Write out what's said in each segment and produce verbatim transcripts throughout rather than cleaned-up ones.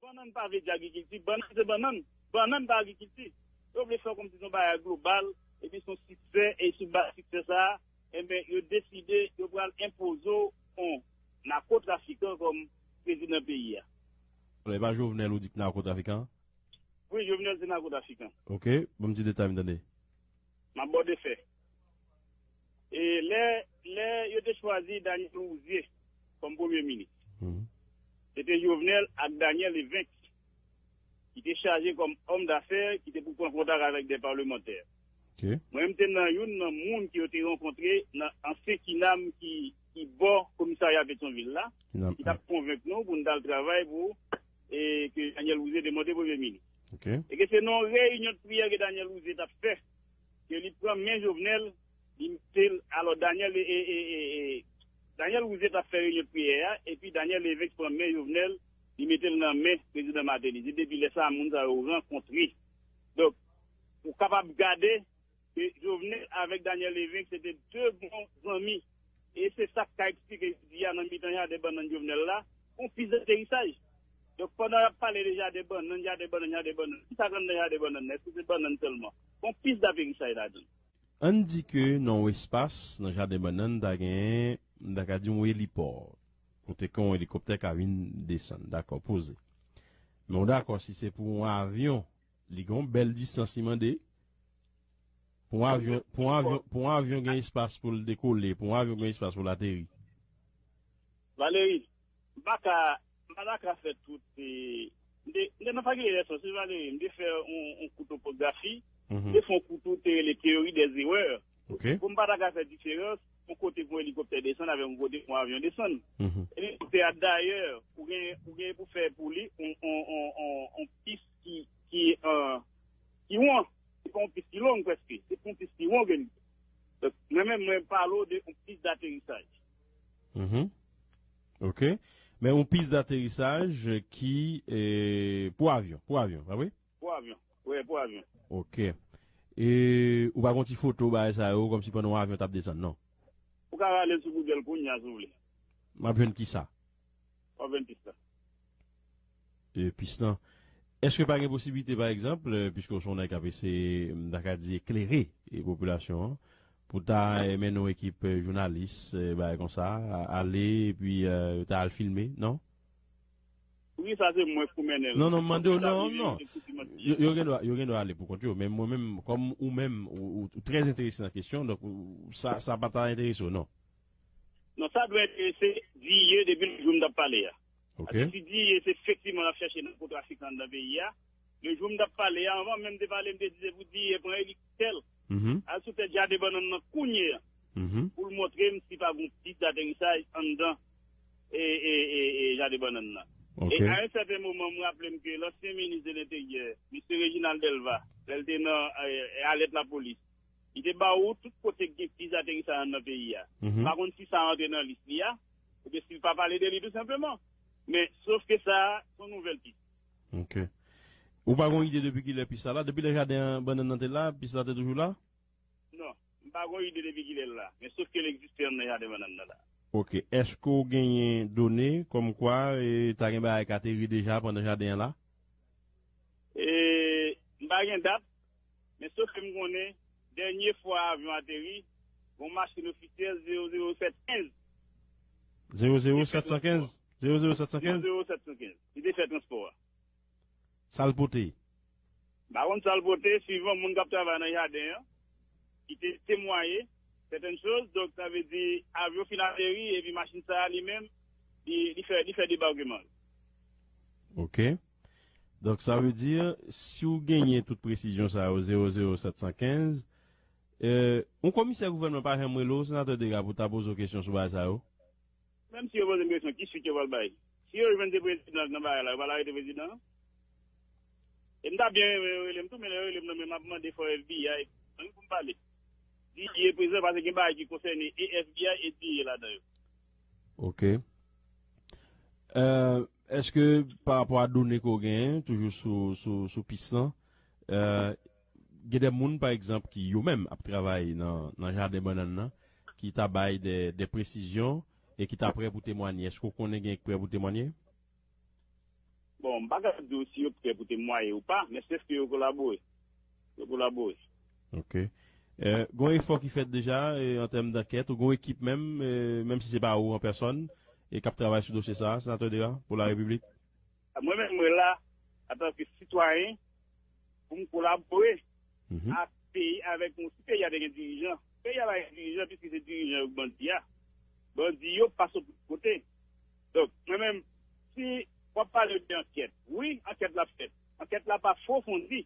Bannann pa vle di agrikilti, bannann se bannann. Bannann pa agrikilti. Yo vle fè kòmsi se yon bagay global, epi se yon siksè, e sou baz siksè sa a, enben, yo deside yo pral enpoze w yon nakotrafikan kòm prezidan peyi a. Alò, e pa Jovenel ou di ki nakotrafikan? Wi, Jovenel se nakotrafikan. Ok, ban m ti detay m tande. M ap ba w de fè. E lè, lè yo te chwazi Daniel Rouzier kòm premye minis, se te Jovenel ak Daniel Evens ki te chaje kòm òm dafè ki te pou pran kontak avèk de palmantè. Mwen menm te nan youn nan moun ki yo te rankontre nan ansyen kinam ki, ki bò komisarya Petyonvil la, ki t ap konvenk nou pou n t al travay pou e ke Daniel Rouzier te monte premye minis. E ke se nan yon reyinyon de priyè ke Daniel Rouzier t ap fè, ke li pran men Jovenel, li mete l, alò Daniel, e, e, e, e, Daniel Rouzier t ap fè reyinyon de priyè a, epi Daniel Evens pran men Jovenel, li mete l nan men prezidan Martelly. Se depi lè sa a, moun sa yo rankontre. Donk, ou kapab gade ke Jovenel avèk Daniel Evens se te de bon zanmi. E se sa k ka eksplike jodi a nan mitan jaden bannann Jovenel la, gon pis daterisaj. Donk, pandan y ap pale de jaden bannann, jaden bannann, jaden bannann, kisa k anndan jaden bannann nan? Èske se bannann sèlman? Gon pis daterisaj ladan l. Ann di ke nan yon espas, nan jaden bannann, ta genyen, m ta ka di yon elipò, kote ke yon elikoptè ka vin desann, dakò, poze. Men w dakò si se pou yon avyon, li gen yon bèl distans li mande. Pou yon avyon, pou yon avyon, pou yon avyon gen espas pou l dekole, pou yon avyon gen espas pou l ateri. Valery, m pa ka, m pa ta ka fè tout, e, m te, m te nan fakilte lèson, se Valery, m te fè yon, yon kou topografi, m te fè yon kou tou te rele théorie des erreurs. Pou m pa ta ka fè diferans, yon kote pou elikoptè desann avèk yon kote pou avyon desann. Elikoptè a, dayè, ou gen, ou gen pou fè pou li yon, yon, yon, yon, yon pis ki, ki, e, ki won. Se pa yon pis ki long prèske. Se pa yon pis ki won ke li. Donk, mwen menm, mwen pale w de yon pis daterisaj. Mhm. Ok. Men yon pis daterisaj ki, e, pou avyon. Pou avyon, pa vre? Pou avyon. Wi, pou avyon. Ok. E ou pa gon ti foto bagay sa yo, kòmsi pandan yon avyon t ap desann, non? Ou ka rale l sou Google kounye a, si w vle. M ap jwenn kisa? W ap jwenn pis la. E pis lan. Èske pa gen posiblite, pa egzanp, e, piske w se yon nèg k ap eseye, m ta ka di, eklere, e, popilasyon an, pou ta, e, mennen yon ekip, e, jounalis, e, bagay konsa, a, ale, epi, e, yo ta al filme, non? Poukisa se mwen k pou mennen l? Non, non, m mande w, non, non. Yo, yo gen dwa, yo gen dwa ale pou kont yo, men mwen menm, kòm ou menm, ou, ou, ou trè enterese nan kesyon, donk, ou, sa, sa pa ta enterese w, non? Non, sa dwe enterese D E A depi jou m t ap pale a. Ok. Paske si D E A se efektivman l ap chache nakotrafikan anndan peyi a, le jou m t ap pale a, anvan menm te pale, m te di se pou D E A pran elikoptè l, al sou tèt jaden bannann nan kounye a, pou l montre m si pa gon pis daterisaj anndan, e, e, e, e, jaden bannann nan. Ok. E a yon sèten moman, m raple m ke lansyen minis de lenteryè, mesye Reginald Delva, lè l te nan, e, e, alèt lapolis, li te ba ou tout kote k gen pis daterisaj anndan peyi a. M pa konn si sa antre nan lis li a, oubyen si l pa pale de li tou senpleman. Men, sof ke sa, se yon nouvèl pis. Ok. Ou pa gon ide depi kilè pis la la? Depi lè jaden an bannann nan te la, pis la te toujou la? Non, m pa gon ide depi kilè l la. Men sof ke l egziste anndan jaden bannann nan la. Ok. Èske w genyen done kòmkwa, e, ta gen bagay k ateri deja pandan jaden an la? E, m pa gen dat, men sof ke m konnen, dènye fwa avyon ateri, gon machin ofisyèl zewo zewo sèt kenz. Zewo zewo sèt san kenz? Zewo zewo sèt san kenz? Zewo zewo sèt san kenz. Li te fè transpò a. Sa l pote? M pa konn sa l pote, swivan moun k ap travay nan jaden an, ki te temwaye sètèn choz, donk sa vle di avyon fin ateri, epi machin sa a li menm, li, li fè, li fè debakman l. Ok. Donk, sa vle di, si w genyen tout presizyon sa yo, zewo zewo sèt san kenz, e, yon komisè gouvènman pa janm rele w, senatè Degas, pou ta poze w kesyon sou bagay sa yo? Menm si yo poze m kesyon, ki suit yo pral bay? Si yo jwenn se prezidan k nan bagay la, yo pral arete prezidan an? E m ta byen renmen yo rele m tou, men lè yo rele m nan, men m ap mande fò F B I, anyen pou m pale. D E A prezan, paske gen bagay ki konsène e F B I e D E A ladan yo. Ok. E, èske pa rapò a done ke w genyen, toujou sou, sou, sou pis lan, e, gen de moun, pa egzanp, ki yo menm ap travay nan, nan jaden bannann nan, ki ta bay de, de presizyon e ki ta prè pou temwanye? Èske w konnen gen k prè pou temwanye? Bon, m pa ka di w si yo prè pou temwaye ou pa, men se ke yo kolabore. Yo kolabore. Ok. Euh, gon efò ki fèt deja euh, an tèm d'ankèt, ou gon ekip menm, euh, menm si se pa ou an pèsòn, e k ap travay sou dosye sa, Senatè Dera, pou la Repiblik? Mwen menm, mwen la, antanke sitwayen, pou m kolabore ak peyi, avèk nou. Si peyi a te gen dirijan, peyi a pa gen dirijan, piske se dirijan yo k bandi a. Bandi yo pa sot kote. Donk, mwen menm, si w ap pale de ankèt, wi, ankèt la ap fèt. Ankèt la ap apwofondi,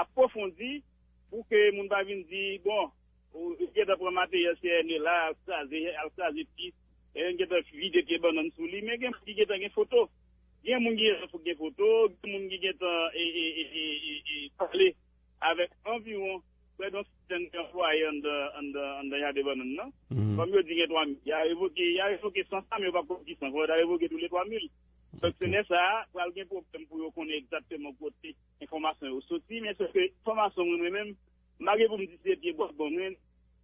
apwofondi pou ke moun pa vin di, bon, ou gentan pran materyèl C N E la, al kraze, al kraze pye, e gentan vide pye bannann sou li, men gen moun ki gentan gen foto. Gen moun ki gentan gen foto, gen moun ki gentan e, e, e, e, e, e pale avèk anviwon prè de yon sitèn ki anplwaye anndan anndan anndan jaden bannann nan. Kòm yo di gen twa mil, y a revoke, y a revoke san sa, men yo pa konn ki san, fò yo ta revoke tou le twa mil. Donk, se lè sa a, pral gen pwoblèm pou yo konnen egzakteman kote enfòmasyon yo soti, men se ke enfòmasyon mwen, mwen menm, m pa gen pou m di se pye bwa k ban mwen,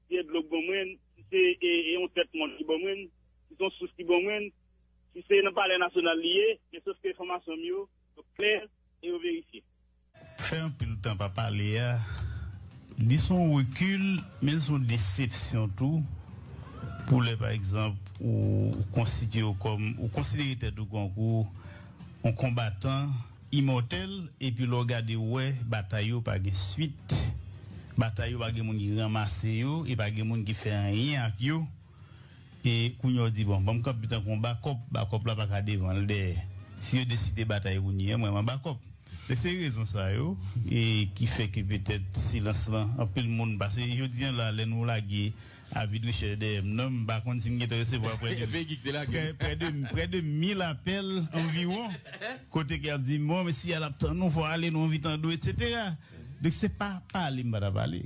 si se dlo k ban mwen, si se e, e yon tèt mòn ki ban mwen, si se yon sous ki ban mwen, si se nan Palè Nasyonal li ye, men sòf ke enfòmasyon m yo, yo klè e yo verifye. Fè anpil tan pa pale a, li se yon rekil, men li se yon desepsyon tou. Pou lè, pa egzanp, ou konstitye w kòm, ou konsidere tèt ou tankou yon konbatan imòtèl, epi lè w gade w wè batay yo pa gen swit, batay yo pa gen moun ki ranmase yo, e pa gen moun ki fè anyen ak yo. E kounye a w di, bon, ban m kanpe tankou yon bakòp, bakòp la pa ka devan l dèyè. Si yo deside batay kounye a, mwen m an bakòp. E se rezon sa yo e ki fè ke petèt silans lan, anpil moun, paske jodi a la, lè nou lage avi de rechèch dèyè m nan, m pa konn si m gentan resevwa prè de, prè, prè de, prè de mil apèl anviwon, kote ke y ap di m, bon, men si y a l ap tann nou, fò ale, nou anvi tande w, etsetera. Donk, se pa pale m pa ta pale.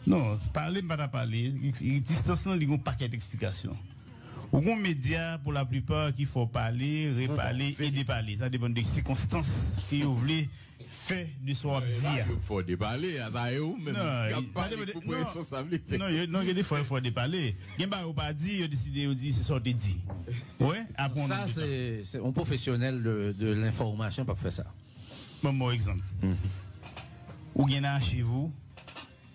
Non, pale m pa ta pale. Distans lan, li gen yon pakèt eksplikasyon. Ou gen medya, pou laplipa, ki fè w pale, repale e depale. Sa depann de sikonstans ke yo vle fè de sa w ap di a. Fè w depale, a sa e ou menm k ap pale pou pran responsablite. Non, non, gen de fwa yo fè w depale. Gen bagay ou pa di, yo deside yo di se sa w te di. Ou wè, apre yon nòm de tan. Sa, se yon pwofesyonèl de lenfòmasyon k ap fè sa. Ban m ba w egzanp. Ou gen nan achiv ou,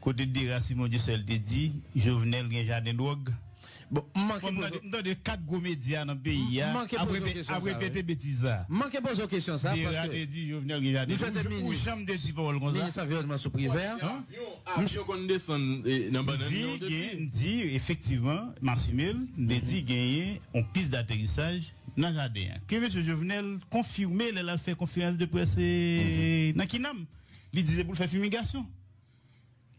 kote Dera Simon Dieuseul te di, Jovenel gen jaden dwòg. Bon, m manke poze. M tande kat gwo medya nan peyi a ap repete betiz sa. M manke poze w kesyon sa. Dera te di, Jovenel gen jaden dwòg. Ou janm te di pawòl konsa? Minis anviwònman sou Privè. Avyon konn desann nan bannann nan. M di, efektivman, m asime l, m te di genyen yon pis daterisaj nan jaden an. Ke mesye Jovenel konfime lè l al fè konferans de près nan Kinam. Li di se pou l fè fimigasyon.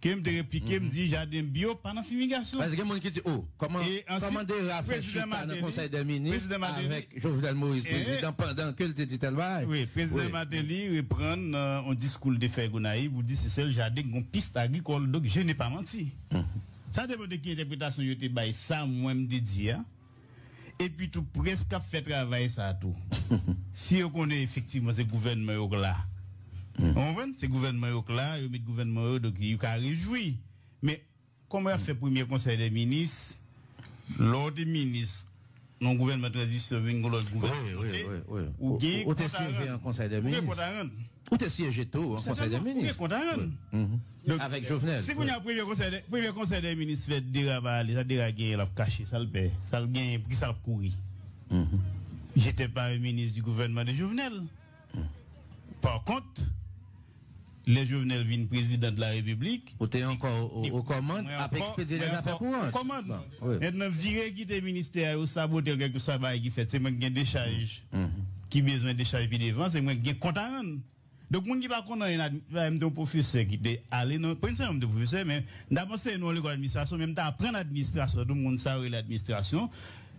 Ke m te replike, m di jaden byo pa nan fimigasyon. Paske gen moun ki di, o, kòman, kòman Dera fè chita nan Konsèy dè Minis avèk Jovenel Moïse, prezidan, pandan ke l te di tèl bagay? Wi, Prezidan Martelly reprann yon diskou l te fè Gonayiv pou di se sèl jaden ki gon pis agrikòl, donk je n'ai pas menti. Sa depann de ki entèpretasyon yo te bay sa mwen m te di a. Epi tou, près k ap fè travay sa a tou, si yo konnen efektivman se gouvènman yo k la, ou konprann? Se gouvènman yo k la, yo met gouvènman yo, donk yo ka rejwi. Men kòman y ap fè premye konsèy dè minis, lè w te minis nan yon gouvènman tranzisyon, vin yon lòt gouvènman, ou gen kont a rann. Ou te syeje an konsèy dè minis. Ou te syeje tou an konsèy dè minis. Ou gen kont a rann. Avèk Jovenel. Si kounye a premye konsèy dè, premye konsèy dè minis fèt, Dera pa ale, sa Dera genyen l ap kache, sa l pè, sa l genyen, poukisa l ap kouri? J'étais pas un ministre du gouvernement de Jovenel. Par contre, lè Jovenel vin prezidan de la Repiblik, ou te ankò o kòmand ap ekspedye lèzafè kouran. Mentnan, vire kite ministè a, yo sabote l, kèlkeswa bagay ki fèt, se mwen ki gen dechaj ki bezwen dechaj pi devan, se mwen ki gen kont a rann. Donk, moun ki pa konn anyen, m te yon pwofesè ki te ale nan, pa nesesèman m te pwofesè, men m t ap anseye nan yon lekòl administrasyon, men m te aprann administrasyon tou, moun sa yo rele administrasyon.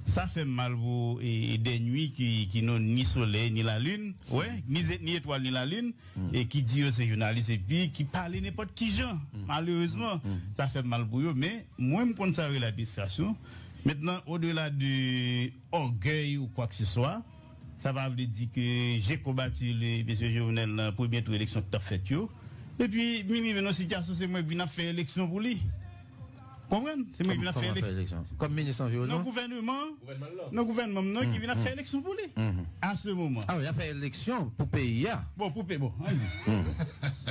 Sa fè m mal pou e, e dènwi ki, ki nou ni solèy ni lalin, wè, ni, ni etwal ni lalin, e ki di yo se jounalis epi ki pale nenpòt ki jan. Malerezman, sa fè m mal pou yo, men mwen m konn sa yo rele administrasyon. Mentnan, odela de ògèy ou kwakseswa, sa pa vle di ke j'ai combattu le mesye Jovenel nan premye tou eleksyon ki t ap fèt yo. Epi, m rive nan sitiyasyon se mwen k vin ap fè eleksyon pou li. Konprann? Se mwen ki vin ap fè eleksyon. Kòm minis anviwònman? Nan gouvènman, nan gouvènman m nan ki vin ap fè eleksyon pou li. A se moman. Ah wi, y ap fè eleksyon pou peyi a. Bon, pou peyi, bon, ann di.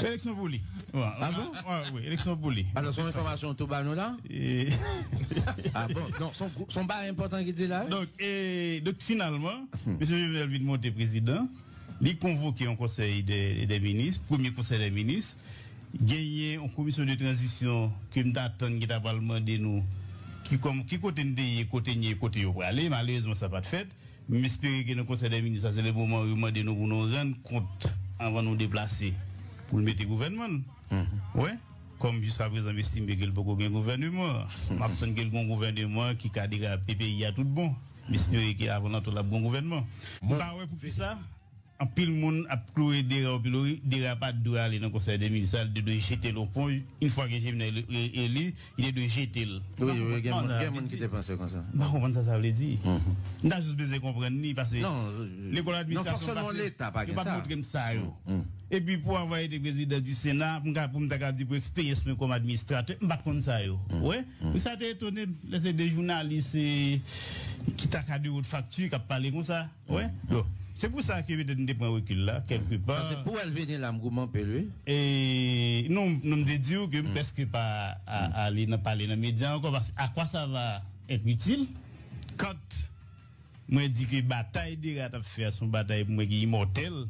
Eleksyon pou li. Ah bon? Wi, eleksyon pou li. Alò, se yon enfòmasyon tou ba nou la? Ah bon? Non, se yon bagay enpòtan ki di la, wi. Donk, e, donk finalman, mesye Jovenel vin monte prezidan, li konvoke yon konsèy de, de minis, premye konsèy de minis, genyen yon komisyon de tranzisyon ke m ta tann ki ta pral mande nou ki, kòm, ki kote n te ye, kote n ye, kote yo prale. Malerezman, sa pa t fèt. M espere ke nan konsèy de minis la, se le moman yo mande nou pou nou rann kont anvan nou deplase pou l mete gouvènman l. Wè, kòm jiskaprezan m estime ke l poko gen gouvèneman, m ap tann ke l gen yon gouvèneman ki ka derape peyi a tout bon. M espere ke avan lontan l ap gen yon gouvènman. M pa wè poukisa anpil moun ap kloure dera, kloure dera pa t dwe ale nan konsèy de minis la, li te dwe jete l o pon. Yon fwa ke Jovenel eli, li te dwe jete l. Wi, wi, gen moun ki te panse konsa. M pa konprann sa sa vle di. M ta jis bezwen konprann li, paske lekòl administrasyon pase, yo pa t montre m sa yo. Epi pou avwa ete prezidan di Sena, pou m ka, pou m ta ka di pou eksperyans mwen kòm administratè, m pa t konn sa yo. Wi, sa te etone m, lè se de jounalis ki ta ka de wot fakti k ap pale konsa. Wi. Bon. Se pou sa ke petèt m te pran rekil la, kèlke pa. Paske pou w al vini la, m goumen anpil, wi. E, non, non, m te di w ke m prèske pa a, ale nan pale nan medya ankò, paske à quoi ça va être utile quand mwen di ke batay dera t ap fè a se yon batay pou mwen ki imòtèl,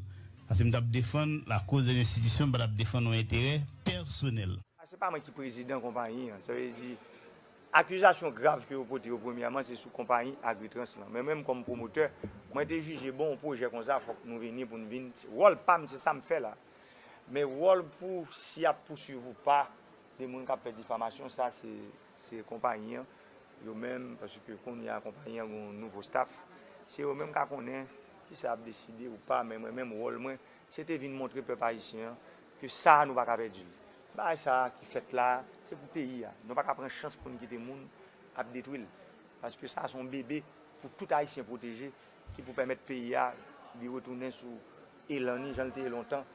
paske m t ap defann lakoz de lenstitisyon, m pa t ap defann yon enterè pèsonèl. Se pa mwen ki prezidan konpayi an. Sa vle di, akizasyon grav ke yo pote yo premyèman, se sou konpayi Agritrans lan. Men menm kòm pwomotè, mwen te jije, bon, yon pwojè konsa, fòk nou vini pou n vin. Wòl pa m, se sa m fè la. Men wòl pou, si y ap pouswiv ou pa, de moun k ap fè difamasyon, sa se, se konpayi an, yo menm, paske kounye a konpayi an gen yon nouvo staff. Se yo menm k a konnen kisa y ap deside ou pa, men mwen menm, wòl mwen, se te vin montre pèp ayisyen an ke sa a nou pa ka pèdi l. Bagay sa a ki fèt la, se pou peyi a. Nou pa ka pran chans pou n kite moun ap detwi l. Paske sa a se yon bebe pou tout Ayisyen pwoteje, ki pou pèmèt peyi a li retounen sou elan ni jan l te ye lontan.